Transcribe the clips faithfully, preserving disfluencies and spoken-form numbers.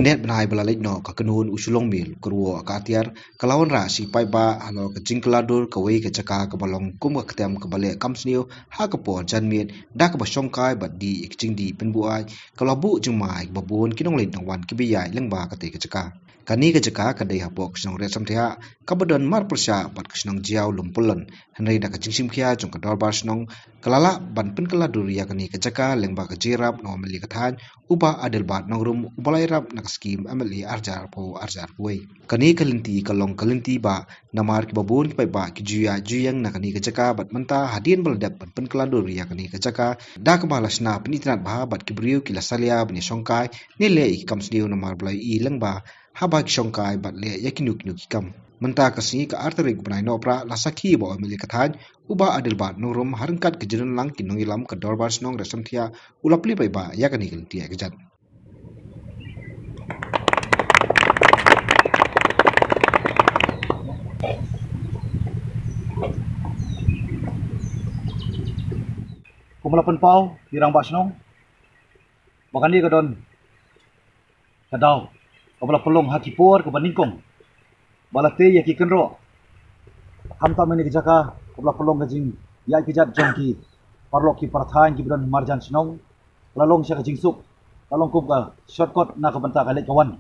Khyndiat bnai ba la leit noh, ka kynhun u Shillong Mail, ka ruoh ka atiar, ka la wanrah shi paidbah halor ka jingkylla dur kawei ka jaka kaba long kum ka ktem kaba leh kam sniew ha ka por janmiet, da kaba shongkai bad dih ïa ka jingdih pynbuaid, ka la buh jingma ïa kiba bun ki nongleit nongwan kiba ïaid lyngba katei ka jaka. Kane ka jaka ka dei hapoh ka shnong Riatsamthiah, kaba don marpyrshah bad ka shnong Jaïaw Lumpyllon, hynrei da ka jingshimkhia jong ka dorbar shnong, ka la lah ban pynkylla dur ïa kane ka jaka lyngba ka jingïarap na u M L A ka thaiñ, u Bah Adelbert Nongrum, uba la ïarap na ka skhim M L A arhajar arphew, arhajar arphew wei. Kane ka lynti ka long ka lynti ba namar kiba bun ki paidbah ki ju ïaid ju ïeng na kane ka jaka, bad mynta hadien ba la dep ban pynkylla dur ïa kane ka jaka, da kaba la shna pynitynnad bha bad ki briew ki la salia ban ïashongkai ne leh ïa ki kam sniew namar ba la ïohi lyngba haba ki shongkai bad leh ïa kino kino ki kam. Mynta ka sngi, ka ar tarik bnai Nohprah, la sakhi ba u M L A ka thaiñ, u Bah Adelbert Nongrum, ha ryngkat ka jingdon lang ki nongïalam ka dorbar shnong Riatsamthiah, u la plie paidbah ïa kane ka lynti ïaid ka jat. Kumba la pynpaw ki rangbah shnong ba kane ka don ka daw kaba la pynlong ha ki por kaba nyngkong, ba la tei ïa ki kynroh. Khamtam ïa kane ka jaka kaba la pynlong ka jingïaid ka jat jong ki paralok ki para thaiñ kiba don marjan shnong, ka la long sha ka jingsuk, ka long kum ka shortcut na ka bynta ka leit ka wan.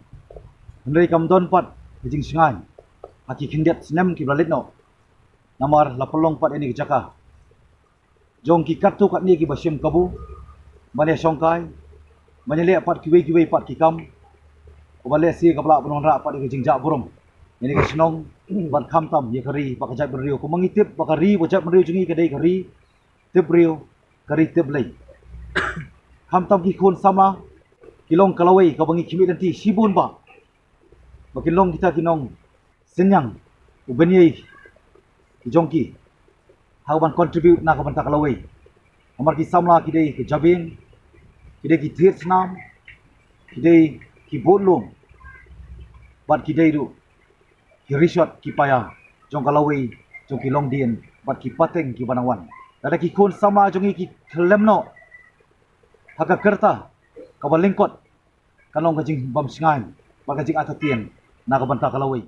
Hynrei kam don pat ka jingshngaiñ ha ki khyndiat snem kiba la leit noh, namar la pynlong pat ïa kane ka jaka jong ki katto katne kiba shim kabu ban ïashongkai, ban ïaleh pat kiwei kiwei pat ki kam, uba lehse kaba lah ban wanrah pat ïa ka jingjah burom ïa kane ka shnong, bad khamtam ïa ka ri bad ka jaitbynriew. Kumba ngi tip ba ka ri bad jaitbynriew jong ngi ka dei ka ri tip briew, ka ri tip Blei. Khamtam ki khun samla ki long ka lawei kaba ngi khmih lynti shibun bah, ba kin long kita ki nongsynñiang u bynïaid ki jong ki ha kaban contribute na ka bynta ka lawei. Namar ki samla ki dei ki jabieng, ki dei ki thied snam, ki dei ki bud lum, bad ki dei ruh ki rishot ki paia jong ka lawei jong ki longdien bad ki pateng kiba nang wan. Lada ki khun samla jong ngi ki khlem noh ha ka kyrta kaba lyngkot, kan long ka jingbymshngaiñ bad ka jingartatien na ka bynta ka lawei.